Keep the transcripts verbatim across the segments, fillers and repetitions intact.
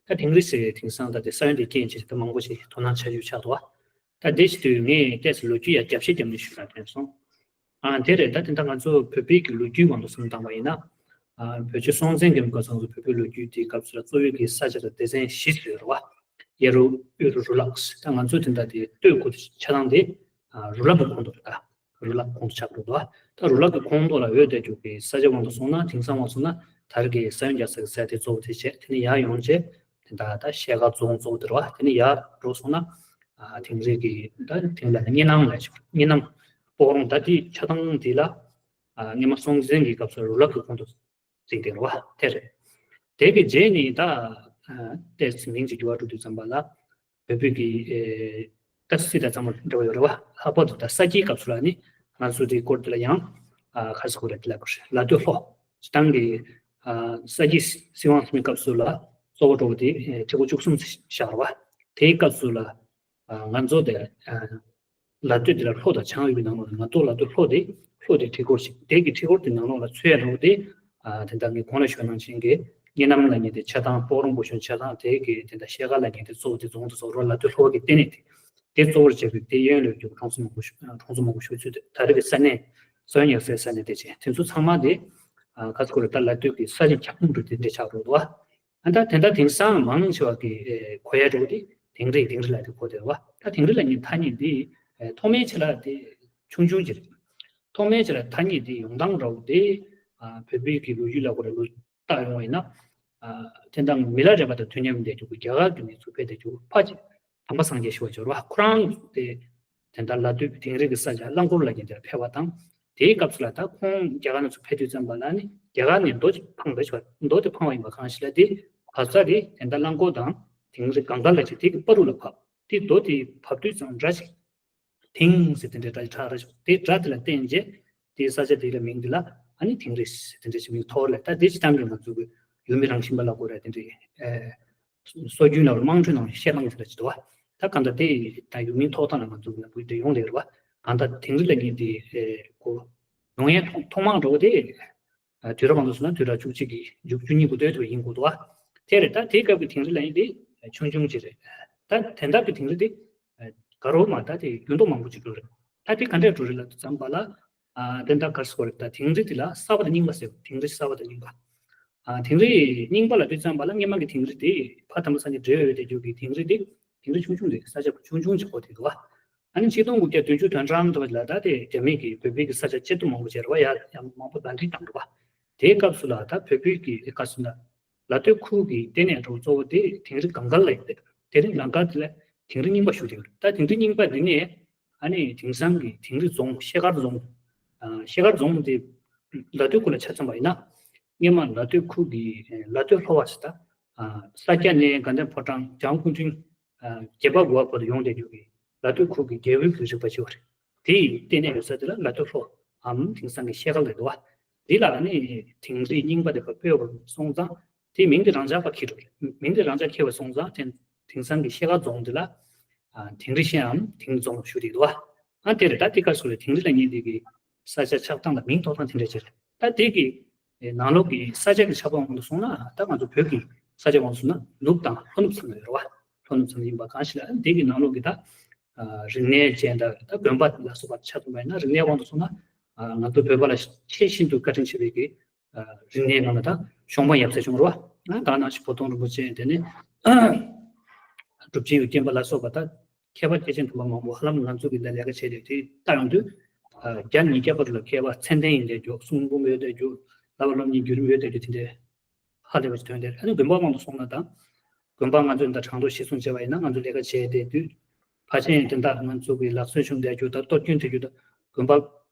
ད་དིང་རི་ཟེར་དེང་སང་ད་དེ་ས་ཡོམ་དེ་རྐྱེན་བྱས་ད་མང་པོ་ཞིག་དོ་སྣང་བྱ་རྒྱུ་ཆགས་འདུག་བ། ད་དེ་བྱེད་དུས་ངས་ཏོག་ཙམ་ལོ་རྒྱུས་ཡ་རྒྱབ་བཤད་རྒྱབ་ནས་ཞུ་ན་དྲན་སོང་། ཨ་དེ་རེད། ད་དེ་འདྲ་ང་ཚོ་བོད་པའི་གི་ལོ་རྒྱུས་དབང་དུ་སོང་བཏང་བ་ཡིན་ན། ཨ་བོད་ཆུ་སྲོང་བཙན་སྒམ་པོའི་སྐབས་སུ་ང་ཚོ་བོད་པའི་ལོ་རྒྱུས་དེའི་སྐབས་སུ་ལ་གཙོ་བོའི་གི་ས་ཆ་དང་སྡེ་ཚན་བཞི་ཡོད་རེད་བ། གཡས་རུ་གཡོན་རུ་རུ་ལག་ད་ང་ཚོ་དེ་འདྲ་དེ་སྟོད་ཁུལ་ཆ་ཚང་དེ་ཨ་རུ་ལག་གི་ཁོངས་གཏོགས་རེད་ད། རུ་ལག་ཁོངས་གཏོགས་ཆགས་འགྲོ་འདུག་ད་རུ་ལག་གི་ཁོངས་གཏོགས་ལ་འོས་བསྡད་རྒྱུ་གི་ས་ཆ་དབང་དུ་སོང་ན་དེང་སང་དབང་སོང་ན་ད་རེས་ཀྱི་ས་ཡོམ་རྒྱག་ས་གི་ས་དེ་གཙོ་བོ་དེ་བྱས། དེ་ནས་ཡར་ཡོང་རྗེས་དེ་འདྲ་ད་ཤེལ་དཀར་རྫོང་གཙོ་བོ་དེ་རེད་བ། དེ་ནས་ཡར་འགྲོ་སོང་ན་ཨ་དིང་རི་གི་ད་དེང་ལ་གཉའ་ནང་ལ་ཞིག་གཉའ་ནང་སྤོ་རོང་ད་དེ་ཆ་ཚང་དེ་ལ་ཨ་སྔོན་མ་སྲོང་བཙན་གྱི་སྐབས་སུ་རུ་ལག་གི་ཁོངས་གཏོགས་བརྩིས་ཏེ་རེད་བ། དེ་རེད། དེ་གི་རྗེས་ནས་ད་ཨ་ཏོག་ཙམ་མིང་ཅིག་འགྱུར་བ་འགྲོ་དུས་ཙམ་པ་ལ་བོད་བོད་ཀྱི་ཨེ་ད་སྲིད་དང་ཚང་མ་འབྲེལ་བ་ཡོད་རེད་བ། ལྷག་པར་དུ་ད་ས་སྐྱའི་སྐབས་སུ་ལ་ནི་ང་ཚོ་དེའི་སྐོར་དེ་ལ་ཡང་ཨ་ག་རེ་ཟེར་དགོས་རེད། དེ་ལ་གོ་ལ་སྟོད་ལྷོ་སྤྱི་བཏང་གི་ཨ་ས་སྐྱའི་སྲིད་དབང་ཟེར་བའི་སྐབས་སུ་ལ་གཙོ་བོ་འགྲོ་བ་དེ་ཨེ་ཁྲི་སྐོར་བཅུ་གསུམ་བཞག་རེད་བ། དེའི་སྐབས་སུ་ལ་ཨ་ང་ཚོ་དེ་ཨ་ལ་སྟོད་དེ་ལ་ལྷོ་དང་བྱང་ཡོད་པའི་ནང་ལོགས་ལ་ང་ཚོ་ལ་སྟོད་ལྷོ་དེ་ལྷོ་དེ་ཁྲི་སྐོར་ཞིག་དེ་གི་ཁྲི་སྐོར་དེ་ནང་ལོགས་ལ་ཚུད་ཡ་འགྲོ་བ་དེ་ཨ་དེ་འདྲ་ངས་གོང་ལ་ཞུས་ནང་བཞིན་གྱི་གཉའ་ནང་ལབ་མཁན་དེ་ཆ་ཚང་སྤོ་རོང་སྤོ་གཞུང་ཆ་ཚང་དེ་གི་དེ་འདྲ་ཤེལ་དཀར་ལབ་མཁན་དེ་གཙོ་བོ་དེ་རྫོང་དེ་ཚོ་རོ་ལ་སྟོད་ལྷོ་གི་ལྟེ་གནས་དེ་དེ་གཙོ་བོར་བྱས་པའི་དེ་གཡོན་ལ་རྒྱུག་གྲོང་ཚོ་མང་པོ་ཞིག་གྲོང་ཚོ་མང་པོ་ཞིག་ཚུད་དེ་ད་རེས་ཀྱི་ས་གནས་སོན་ཡག་སའི་ས་གནས་དེ་བྱས་དེ་ཚོ་ཚང་མ་དེ་ཨ་ག་ཚོད་རེད། ད་ལ་སྟོད་ཀྱི་ས་ཆ་ཁྱབ་ཁོངས་འགྲོ་དེ་འདྲ་ཆགས་འགྲོ་འདུག་ཨ་ད་དེ་འདྲ་དེང་སང་མང་ཆེ་བ་གི་ཨེ་གོ་ཡ་འགྲོ་དེ་དིང་རི་དིང་རི་ལ་དེ་གོ་དེ་རེད་བ། ད་དིང་རི་ལབ་མཁན་ཐ་སྙད་དེ་ཨེ་ཐོག་མའི་ཆ་ལ་དེ་ཆུང་ཆུང་ཅིག་རེད། ཐོག་མའི་ཆ་ལ་ཐ་སྙད་དེ་ཡོང་སྟངས་འདྲ་བོ་དེ་ཨ་བོད་པའི་གི་ལོ་རྒྱུས་ལ་གོ་རེ་ལོ་བལྟ་ཡོང་བ་ཡིན་ན། ཨ་དེ་འདྲ་མི་ལ་རས་པ་དང་དུས་མཉམ་བསྡད་རྒྱུ་གི་རྒྱ་གར་གྱི་མི་ཚོ་ཕེབས་བསྡད་རྒྱུ་ཕ་ཅིག་དམ་པ་སངས་རྒྱས་ཞུ་བ་འབྱོར་བ་ཁོ་རང་དེ་དེ་འདྲ་ལ་དུས་དིང་རི་གི་ས་ཆ་རླངས་འཁོར་ལ་ཉེ་དེར་ཕེབས་པ་དང་། དེའི་སྐབས་སུ་ལ་ད་ཁོང་རྒྱ་གར་ནས་ཚུར་ཕེབས་དུས་ཙམ་པ་ལ་ནི་རྒྱ་གར་ནས་རྡོ་ཅིག་འཕངས་པའི་ཆོག་རྡོ་དེ་འཕངས་པ་ཡིན་པ་གང་ཞིག་ལ་དེ་ག་ས་དེ་དེ་འདྲ་རླངས་འཁོར་དང་དིང་རི་གངས་དཀར་ལ་ཅིག་དེ་གི་བར་དུ་ལ་བབས། དེ་རྡོ་དེ་བབས་དུས་ཙམ་སྒྲ་ཞིག་དིང་ཟེར་དེ་འདྲའི་སྒྲ་ཞིག་གྲགས་ར་ཞིག་དེ་སྒྲ་དེ་ལ་བརྟེན་རྗེས་དེའི་ས་ཆ་དེ་ལ་མིང་དེ་ལ་ཨ་ནི་དིང་རི་ཟེར་དེ་འདྲ་ཞིག་མིང་ཐོགས་ལ། ད་དེ་ཅི་ལྟར་ཡང་ང་ཚོ་གི་ཡུལ་མི་རང་བཞིན་པ་ལ་གོ་ར་དེ་འདྲའི་ཨེ། སྲོལ་རྒྱུན་ནང་ལ་དམངས་ཁྲོད་ནང་བཤད་སྟངས་དེ་འདྲ་ཅིག་འདུག་བ། ད་གང་ལྟར་དེ་ད་ཡུལ་མིང་ཐོགས་སྟངས་ལ་ང་ཚོ་ལ་བུ་དེ་ཡོང་བསྡད་རེད་བ། གང་ལྟར་དིང་རི་ལབ་མཁན་དེ་ཨེ་གོ་ཡོང་ཡས་ཐོག་ཐོག་མར་འགྲོ་བ་དེ་ཨ་དུས་རབས་མང་དུ་སོང་ན་དུས་རབས་བཅུ་གཅིག་གི་མཇུག་བཅུ་གཉིས་འགོ་སྟོད་དུ་ཡིན་དགོས་འདུག་བ། དེ་རེད། ད་དེའི་སྐབས་ཀྱི་དིང་རི་ལབ་མཁན་དེ་ཆུང་ཆུང་ཅིག་རེད། ད་དེ་འདྲ་གི་དིང་རི་དེ་ཨ་དགའ་རབ་མ་ད་དེ་འགྱུར་ལྡོག་མང་པོ་ཅིག་འགྲོ་རེད། ད་དེ་ག་འདྲས་འགྲོ་རེད་ལབ་དུས་ཙམ་པ་ལ་ཨ་དེ་འདྲ་ག་རེ་ཟེར་དགོས་རེད། ད་དིང་རི་དེ་ལ་གསར་པ་དང་རྙིང་པ་ཟེར། དིང་རི་གསར་པ་དང་རྙིང་པ། ཨ་དིང་རི་རྙིང་པ་ལབ་དུས་ཙམ་པ་ལ་སྔོན་མ་གི་དིང་རི་དེ་ཕ་དམ་པ་སངས་རྒྱས་བགྲེས་ཡོད་དེ་རྒྱུ་གི་དིང་རི་དེ་དིང་རི་ཆུང་ཆུང་རེད། ས་ཆ་ཆུང་ཆུང་ཅིག་གོ་དེ་འདུག་བ། ཨ་ནི་ཆིག་སྟོང་དགུ་བརྒྱ་བདུན་ཅུ་དོན་གྲངས་འདྲ་བ་ལ་ད་དེ་རྒྱ་མི་གིས་བོད་པའི་གི་ས་ཆ་གཅིག་ཏུ་མང་པོ་བྱས་རེད་བ། ཡ་ཡ་མང་པོ་ཟླ་སྒྲིལ་བཏང་འདུག་བ། དེའི་སྐབས་སུ་ལ་ད་བོད་པའི་གི་ཨེ་ག་ཟེར་ན་ལ་སྟོད་ཁུལ་གི་ལྟེ་གནས་འགྲོ་གཙོ་བོ་དེ་དིང་རི་གངས་དཀར་ལ་ཡོད་རེད། དེ་རིང་གངས་དཀར་དེ་ལ་དིང་རི་རྙིང་པ་ཞུ་དེ་ཡོད་རེད། ད་དིང་རི་རྙིང་པ་འདི་ནས་ཨ་ནི་དེང་སང་གི་དིང་རི་རྫོང་ཤེལ་དཀར་རྫོང་། ཨ་ཤེལ་དཀར་རྫོང་དེ་ལ་སྟོད་ཁུལ་ལ་ཆ་མཚོན་པ་ཡིན་ན། སྔོན་མ་ལ་སྟོད་ཁུལ་གྱི་ལ་སྟོད་ལྷོ་བ་ཞེས་ད། ས་སྐྱ་ནས་དགའ་ལྡན་ཕོ་བྲང་འཇང་དབུ་སྐུ་ཕྲེང་བརྒྱད་པ་དགུ་པ་བར་དུ་ཡོང་བསྡད་རྒྱུ་གི་ལ་སྟོད་ཁུལ་གྱི་རྒྱལ་པོའི་གི་རིག་པ་ཞིག་ཡོད་རེད། དེ་ཡི་ལྟེ་གནས་ཡོད་ས་དེ་ལ་ལ་སྟོད་ལྷོའམ་དེང་སང་གི་ཤེལ་དཀར་ལབ་འདུག་བ། འདི་ལ་ནི་དིང་རི་རྙིང་པ་དེ་ཕར་སྤོས་པ་སོང་ཙང་དེ་མིང་དེ་རང་འཇགས་པ་འཁྱེར་འགྲོ་རེད། མིང་དེ་རང་འཇགས་འཁྱེར་བ་སོང་ཙང་དེ་དེང་སང་གི་ཤེལ་དཀར་རྫོང་འདི་ལ་དིང་རི་ཤེལ་འམ་དིང་རྫོང་ཞུ་བསྡད་འདུག་བ། ཨ་དེ་རེད། ད་དེ་ག་སུ་རེད། དིང་རི་ལབ་མཁན་དེ་གི་ས་ཆ་ཆགས་སྟངས་དང་མིང་ཐོགས་སྟངས་དེ་འདྲ་ཅིག་རེད། ད་དེ་གི་ནང་ལོགས་ཀྱི་ས་ཆ་གི་ཆགས་པ་དབང་དུ་སོང་ན་ད་ང་ཚོ་བོད་ཀྱི་ས་ཆ་དབང་དུ་སོང་ན་ནུབ་དང་ལྷོ་ནུབ་ཚང་ཡོད་རེད་བ། ལྷོ་ནུབ་ཚང་ཡིན་པ་གང་ཞིག་ལ་དེ་གི་ནང་ལོགས་ཀྱི་ད་རིག་གནས་ཅན་དང་ད་དགོན་པ་ལ་སོགས་པ་ཆགས་ཐུབ་པ་ཡིན་ན་རིག་གནས་དབང་དུ་སོང་ན་ང་ཚོ་བོད་པ་ལ་ཆེས་ཤིན་ཏུ་བཀའ་དྲིན་ཆེ་བའི་གི་རིག་གནས་ནང་ལ་ད་ཤོང་པ་ཡབ་སྲས་བྱུང་རེད་བ། ད་ནང་བཞིན་བོ་དོང་རིན་པོ་ཆེ་དེ་ནས་གྲུབ་ཆེན་ཡུལ་སྐྱེས་པ་ལ་སོགས་པ་ད། མཁས་པ་སྐྱེས་ཆེན་དམ་པ་མང་པོ་ཧ་ལམ་ང་ཚོ་གི་ལས་ལས་ཀ་བྱས་ཏེ་དེ་ལྟ་ཡོང་དུས། བརྒྱ་ཉིས་བརྒྱ་བར་ལ་མཁས་པ་མཚན་ལྡན་ཡིན་བསྡད་རྒྱུ་གསུང་འབུམ་ཡོད་བསྡད་རྒྱུ་བསླབ་པ་སློབ་གཉེར་བརྒྱུད་རིམ་ཡོད་བསྡད་རྒྱུ་དེ་འདྲའི་ཧ་ལས་པ་ཞིག་ཐོན་ཏེ། ཨ་ནི་དགོན་པ་དབང་དུ་སོང་ན་དང་། དགོན་པ་ང་ཚོས་འདི་གྲངས་ཐོ་གཞིར་བཟུང་བྱས་པ་ཡིན་ན་ང་ཚོ་ལས་ཀ་བྱས་བསྡད་དུས། ཕལ་ཆེར་དེ་འདྲ་ང་ཚོ་གི་ལག་སོན་བྱུང་བསྡད་རྒྱུ་དང་གཏོར་སྐྱོན་ཐེབས་རྒྱུ་དང་དགོན་པ།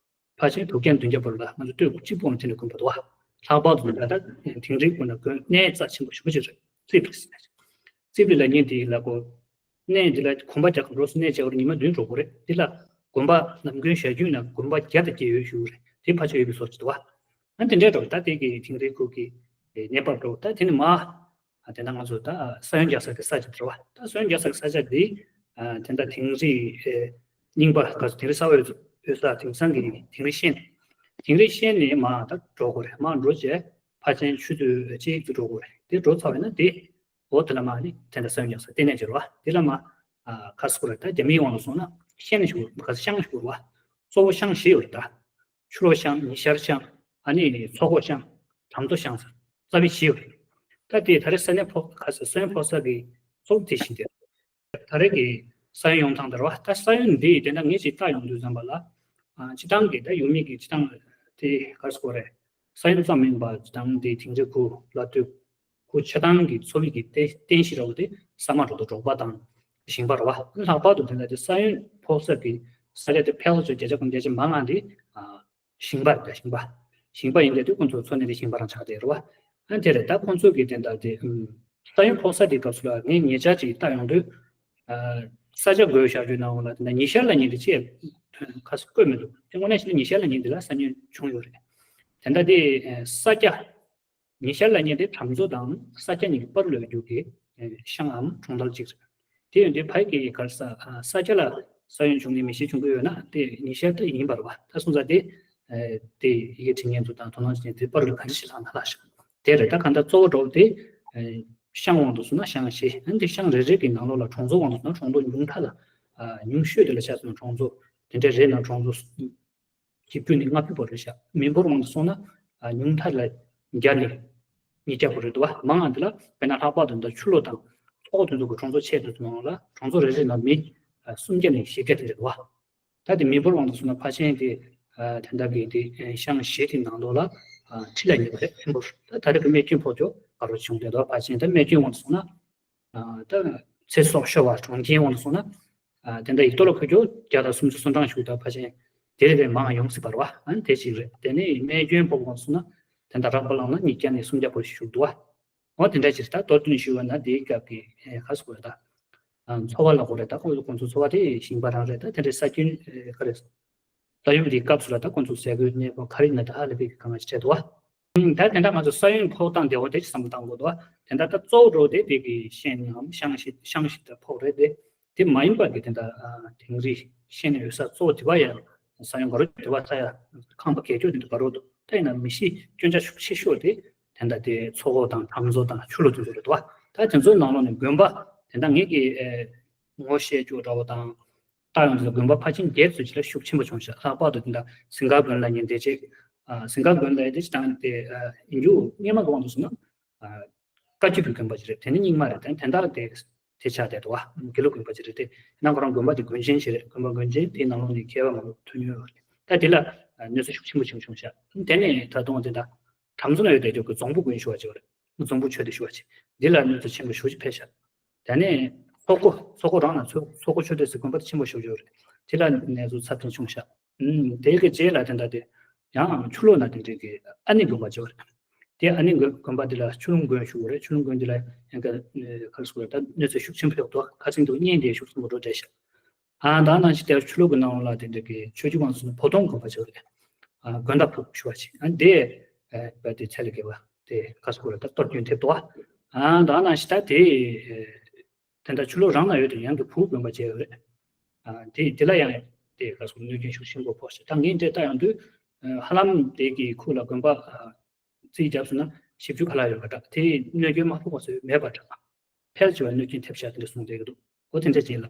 ཕལ་ཆེར་དུག་རྒྱང་བདུན་བརྒྱ་བར་ལ་ང་ཚོ་སྟོད་གཅིག་པོ་ནས་དེ་ནས་དགོན་པ་འདུག་བ། ལྷག་པར་དུ་ད་ལྟ་དིང་རིའི་དགོན་ན་དགོན་གནས་རྩ་ཆེན་པོ་ཞེ་པོ་ཅིག་རེད། རྩིབ་རེད་ཟེར་ན། རྩིབ་རེད་ལབ་མཁན་དེ་ལ་གོ། གནས་འདི་ལ་གོམ་པ་རྒྱག་གི་འགྲོ་སོང་ནས་བྱས་པར་ཉི་མ་བདུན་འགྲོ་དགོས་རེད། འདི་ལ་དགོན་པ་ནམ་དགོན་ཞལ་རྒྱུན་ན་དགོན་པ་བརྒྱ་དང་བརྒྱད་ཡོད་ཞུ་རེད། དེ་ཕལ་ཆེར་ཡོད་པའི་བཟོ་ཅིག་འདུག་བ། ཨ་དེ་འདྲའི་འགྲོ་ད་དེ་གི་དིང་རིའི་ཁུལ་གྱི་གནས་བབ་འགྲོ་ད་དེ་ནི་མ། དེ་ན་ང་ཚོ་ད་ས་ཡོམ་རྒྱག་ས་གི་ས་ཆ་དེ་རེད་བ། ད་ས་ཡོམ་རྒྱག་ས་གི་ས་ཆ་དེ་དེ་འདྲ་དིང་རི་རྙིང་པ་ག་ཚོད་དིང་རི་གསར་པ་ཡོད་ས་དེང་སང་གི་དིང་རི་ཤན། དིང་རི་ཤན་ནས་མ་ད་འགྲོ་དགོས་རེད། མ་འགྲོ་བྱས་ཕ་ཆེན་ཆུ་ཚོད་གཅིག་ཏུ་འགྲོ་དགོས་རེད། དེ་འགྲོ་ཚར་བས་ན་དེ་ འོ་དེ་ལ་མ་ནི་དེ་འདྲ་ས་བོན་ཉོ་ས་ལྟེ་གནས་ཅིག་རེད་བ། དེ་ལ་མ་ཨ་ག་རེ་ཟེར་དགོས་རེད། ད་རྒྱ་མིའི་དབང་ལ་སོང་ན་ཤང་ཞིག་ག་ཤང་ཞིག་རེད་བ། གཙོ་བོ་ཤང་བཞི་ཡོད་རེད་ད། ཆུ་ལོག་ཤང་། ཉི་ཤར་ཤང་། ཨ་ནི་མཚོ་ཁོག་ཤང་། གྲམ་མཚོ་ཤང་ཟེར། རྩ་བའི་བཞི་ཡོད་རེད། ད་དེ་ད་རེས་ས་གནས་ཕོག་ག་ས་ས་བོན་ཕོག་ས་གི་གཙོ་བོ་དེ་བཞིན་དེ། ད་རེས་ཀྱི་ས་བོན་ཡོང་སྟངས་དེ་རེད་བ། ད་ས་བོན་འདི་དེ་འདྲ་ངས་ཅིག་བལྟ་ཡོང་དུས་ཙམ་པ་ལ། ཨ་སྤྱིར་བཏང་གི་ད་ཡུལ་མི་གི་སྤྱིར་བཏང་དེ་ག་རེ་ཟེར་དགོས་རེད། ས་བོན་ཙམ་མིན་པ་སྤྱིར་བཏང་དེ་དིང་རི་ཁུལ་ལ་དུས་ཁོ་ཆ་ཚང་གི་འཚོ་བའི་གི་རྟེན་རྟེན་གཞི་ར་བ་དེ་ས་མ་འབྲོག་དང་འབྲོག་པ་དང་ཞིང་པ་རེད་བ། ལྷག་པར་དུ་དེ་འདྲ་དེ་ས་བོན་ཕོག་ས་གི་ས་ཆ་དེ་ཕལ་ཆེར་བརྒྱ་ཆ་གོ་བརྒྱད་ཅུ་མང་ང་དེ་ཨ་ཞིང་པ་རེད། ཞིང་པ། ཞིང་པ་ཡིན་དུས་ཁོང་ཚོ་འཚོ་གནས་དེ་ཞིང་པ་རང་ཆགས་བསྡད་རེད་བ། ཨ་དེ་རེད། ད་ཁོང་ཚོ་གི་དེ་འདྲ་དེ་ཨུམ་ས་བོན་ཕོག་ས་དེ་སྐབས་སུ་ལ་ངས་ཉེ་ཆར་ཅིག་བལྟ་ཡོང་དུས། ཨ་ས་ཆ་བགོས་བཞག་རྒྱུའི་ནང་ལ་དེ་འདྲ་ཉི་ཤར་ལ་ཉེ་དེ་ཅེས་ཁ་སུ་བཀོད་མི་འདུག་དེ་དངོས་གནས་བྱས་ན་ཉི་ཤར་ལ་ཉེ་དེ་ལ་ས་བོན་བྱུང་ཡོད་རེད། དེ་འདྲ་དེ་ཨ་ས་སྐྱ། ཉི་ཤར་ལ་ཉེ་དེ་གྲམ་མཚོ་དང་ས་སྐྱ་གཉིས་ཀྱི་བར་ལ་ཡོད་རྒྱུ་གི་ཤང་ངམ་གྲོང་རྡལ་གཅིག་རེད། དེ་ཡོད་དུས་ཕ་གི་ག་རེ་ཟེར་ས་སྐྱ་ལ་ས་བོན་བྱུང་ནས་མེ་ཤིང་བྱུང་གི་ཡོད་ན་དེ་ཉི་ཤར་ད་ཡིན་པ་རེད་བ། ད་སོང་ཙང་དེ་དེ་ཡི་གེ་འབྲི་མཁན་ཚོ་དང་དོ་སྣང་བྱེད་མཁན་དེ་བར་ལ་ག་འདྲ་ཞིག་ལྷག་ན་ལྷག་ཤག་དེ་རེད། ད་གང་ལྟར་གཙོ་བོ་འགྲོ་དེ་ཤང་དབང་དུ་སོང་ན་ཤང་བཞི། ཨ་ནི་དེ་ཤང་རེ་རེ་གི་ནང་ལོགས་ལ་གྲོང་ཚོ་དབང་དུ་སོང་ན་གྲོང་རྡལ་ཉུང་མཐའ་ལ་ཉུང་ཤོས་དེ་ལ་ཆ་མཚོན་ན་གྲོང་ཚོ་དེ་འདྲ་རེད་ན་གྲོང་ཚོ་བཞི་བཅུ་ནས་ལྔ་བཅུ་བར་རེད་ཤག་མི་འབོར་དབང་དུ་སོང་ན་ཉུང་མཐའ་ལ་བརྒྱ་ནས་ཉིས་བརྒྱ་བར་རེད་འདུག་བ། མང་ང་འདི་ལ་དཔེར་ན་ལྷག་པར་དུ་འདི་ཆུ་ལོག་དང་མཚོ་ཁོག་དེ་ཚོ་གི་གྲོང་ཚོ་ཆེ་དེ་ཚོ་ནང་ལ་གྲོང་ཚོ་རེ་རེ་ནང་མི་སུམ་བརྒྱ་ནས་བཞི་བརྒྱ་དེ་རེད་འདུག་བ། ད་དེ་མི་འབོར་དབང་དུ་སོང་ན་ཕལ་ཆེར་དེ་དེ་འདྲ་གི་དེ་ཤང་བཞི་དེ་ནང་ལོགས་ལ་ཁྲི་ལ་ཉེ་བ་རེད། མི་འབོར་ད་ད་རེས་ཀྱི་རྨས་སྐྱོན་ཕོག་རྒྱུ་ག་རེ་བྱུང་བསྡད་འདུག་ཕལ་ཆེར་ད་རྨས་སྐྱོན་དབང་དུ་སོང་ན། ད་ཚེ་སྲོག་ཤོར་བ་གྲོངས་རྐྱེན་དབང་དུ་སོང་ན། དེ་འདྲ་ཡིག་ཐོག་ལ་འཁོད་རྒྱུ་བརྒྱ་དང་སུམ་ཅུ་སོ་གྲངས་ཞིག་འདུག་ཕལ་ཆེར་དེ་ལས་མང་ཡོང་སྲིད་པ་རེད་བ། དེ་གཅིག་རེད། དེ་ནས་རྨས་སྐྱོན་ཕོག་དབང་དུ་སོང་ན་དེ་འདྲ་རགས་པ་བླངས་ན་ཉིས་བརྒྱ་ནས་སུམ་བརྒྱ་བར་ཞིག་འདུག་བ། འོ་དེ་འདྲ་ཅིག་རེད། ད་མདོར་བསྡུས་ཞུས་པ་ན་དེའི་སྐབས་ཀྱི་ཁ་སུ་རེད་ད། འཚོ་བ་ལ་གོ་རེད་ད། ཁོང་ཚོ་ཁོང་ཚོ་འཚོ་བ་དེ་ཞིང་པ་རང་རེད་ད། དེ་འདྲའི་ས་རྒྱུན་ག་རེ། ས་ཡོམ་འདིའི་སྐབས་སུ་ལ་ད་ཁོང་ཚོ་ཟས་གོས་གནས་སྤོ་ག་རེ་ཡིན་ན་ད་ཧ་ལས་པའི་གི་དཀའ་ངལ་ཞིག་འཕྲད་འདུག་བ། ད་དེ་འདྲ་ང་ཚོ་ས་ཡོམ་ཕོག་སྟངས་དེ་འོ་དེ་ཅིག་བསམ་བློ་བཏང་དགོས་འདུག་བ། དེ་འདྲ་ད་གཙོ་བོ་འགྲོ་དེ་དེ་གི་ཤང་ངམ་ཤང་ཤི་ཤང་ཤི་ད་ཕོག་རེད་དེ། དེ་མ་ཡིན་པ་གི་དེ་འདྲ་དིང་རི་ཤང་ནས་འོད་ས་གཙོ་བོ་དེ་བ་ཡ་ས་ཡོམ་ག་རེ་དེ་བ་ས་ཡ་ཁང་པ་གས་ཆོག་དེ་འདྲ་ག་རེ་འདུག་ད་ཡིན་ན་མི་ཤི་སྐྱོན་ཆ་ཤུགས་ཆེ་ཤོས་དེ་དེ་འདྲ་དེ་མཚོ་ཁོག་དང་གྲམ་མཚོ་དང་ཆུ་ལོག་དེ་ཚོ་རེད་འདུག་བ། ད་དེ་ཚོའི་ནང་ལོགས་ནས་དགོན་པ་དེ་འདྲ་ངེད་ཀྱི་ངོ་ཤེས་ཅོག་འདྲ་བོ་དང་། ད་ཡང་དེ་དགོན་པ་ཕལ་ཆེར་བརྒྱད་ཙམ་ཅིག་ལ་ཤུགས་ཆེན་པོ་བྱུང་ཤག་ལྷག་པར་དུ་དེ་འདྲ་ཟིང་དཀར་དགོན་ལ་ཉེ་འདི་ཅིག་ཟིང་དཀར་དགོན་ལ་ཡིན་དེ་ཅིག་དང་དེ་ཡིན་རྒྱུ་སྔོན་མ་གི་དབང་དུ་སོང་ན་བཀའ་བརྒྱུད་ཀྱི་དགོན་པ་ཅིག་རེད། དེ་ནི་རྙིང་མ་རེད། དེ་དེ་འདྲ་དེ་དེ་ཆགས་བསྡད་འདུག་བ། དགེ་ལུགས་དགོན་པ་ཅིག་རེད་དེ། ཡིན་ན་ཁོ་རང་དགོན་པ་དེ་དགོན་ཆེན་ཞིག་རེད། དགོན་པ་དགོན་ཆེན་དེའི་ནང་ལོགས་ནས་མཁས་པ་མང་པོ་ཐོན་མྱོང་ཡོད་རེད། ད་དེ་ལ་གནོད་འཚེ་ཤུགས་ཆེན་པོ་བྱུང་བྱུང་ཤག་དེ་ནས་ད་དུང་དེ་འདྲ་གྲམ་མཚོ་ན་ཡོད་དེ་ཅོག་གི་རྫོང་བུ་དགོན་ཞུ་བ་ཅིག་ཡོད་རེད། རྫོང་བུ་ཆོས་སྡེ་ཞུ་བ་ཅིག་འདི་ལ་གནོད་འཚེ་ཆེན་པོ་ཞེ་པོ་ཅིག་འཕེལ་ཤག་དེ་ནས་མཚོ་སྒོ་མཚོ་སྒོ་རང་ལ་མཚོ་མཚོ་སྒོ་ཆོས་སྡེ་ཟེར་དགོན་པ་དེ་ཆེན་པོ་ཞེ་པོ་ཅིག་ཡོད་རེད། དེ་ལ་གནོད་འཚེ་ཚབས་ཆེན་བྱུང་ཤག་ཨུམ། དེ་གི་རྗེས་ལ་དེ་འདྲ་དེ་ཡང་ཆུ་ལོག་ན་དེ་འདྲ་གི་ཨ་ནེ་དགོན་པ་ཅིག་ཡོད་རེད། དེ་ཨ་ནེ་དགོན་དགོན་པ་དེ་ལ་ཆུ་ལུང་དགོན་ཞུ་དགོས་རེད། ཆུ་ལུང་དགོན་དེ་ལ་ཡང་ག་ག་རེ་ཟེར་དགོས་རེད། ད་གནོད་འཚེ་ཤུགས་ཆེན་པོ་ཡོད་འདུག་ཁ་སང་དུ་བརྙན་དེ་ཤུགས་ཆེན་པོ་འགྲོ་བསྡད་ཤག་ཨ་ད་ནང་བཞིན་དེར་ཆུ་ལོག་གི་ནང་ལ་དེ་འདྲ་གི་ཆོས་བརྒྱུད་ཁང་སོང་བོ་དོང་དགོན་པ་ཅིག་རེད། ཨ་དགོན་བདག་ཕུག་ཞུ་བ་ཅིག་ཨ་དེ་ཨ་དེ་ཚད་ལས་བརྒལ་བ་དེ་ག་རེ་ཟེར་དགོས་རེད། ད་གཏོར་སྐྱོན་ཐེབས་འདུག་ཨ་ད་ནང་བཞིན་ད་དེ་དེ་འདྲ་ཆུ་ལོག་རང་ན་ཡོད་དུས་ཡང་གི་ཕུག་དགོན་པ་ཅིག་ཡོད་རེད། ཨ་དེ་དེ་ལ་ཡང་དེ་ག་རེ་ཟེར་གནོད་སྐྱོན་ཤུགས་ཆེན་པོ་ཕོག་ཤག་ད་ངས་འདྲེ་ལྟ་ཡོང་དུས་ཧ་ལམ་དེ་གི་ཁུག་ལ་དགོན་པ་རྩིས་བརྒྱབ་སོང་ན་བཞི་བཅུ་ཁ་ལག་ཡོད་པ་འདྲ། དེ་གནོད་སྐྱོན་མ་ཕོག་པ་བཟོས་མེད་པ་འདྲ། ཕལ་ཆེ་བ་གནོད་སྐྱོན་ཐེབས་ཤག་དེ་འདྲ་གསུངས་བསྡད་ཀྱི་འདུག་འོ་དེ་འདྲ་ཅིག་ལ།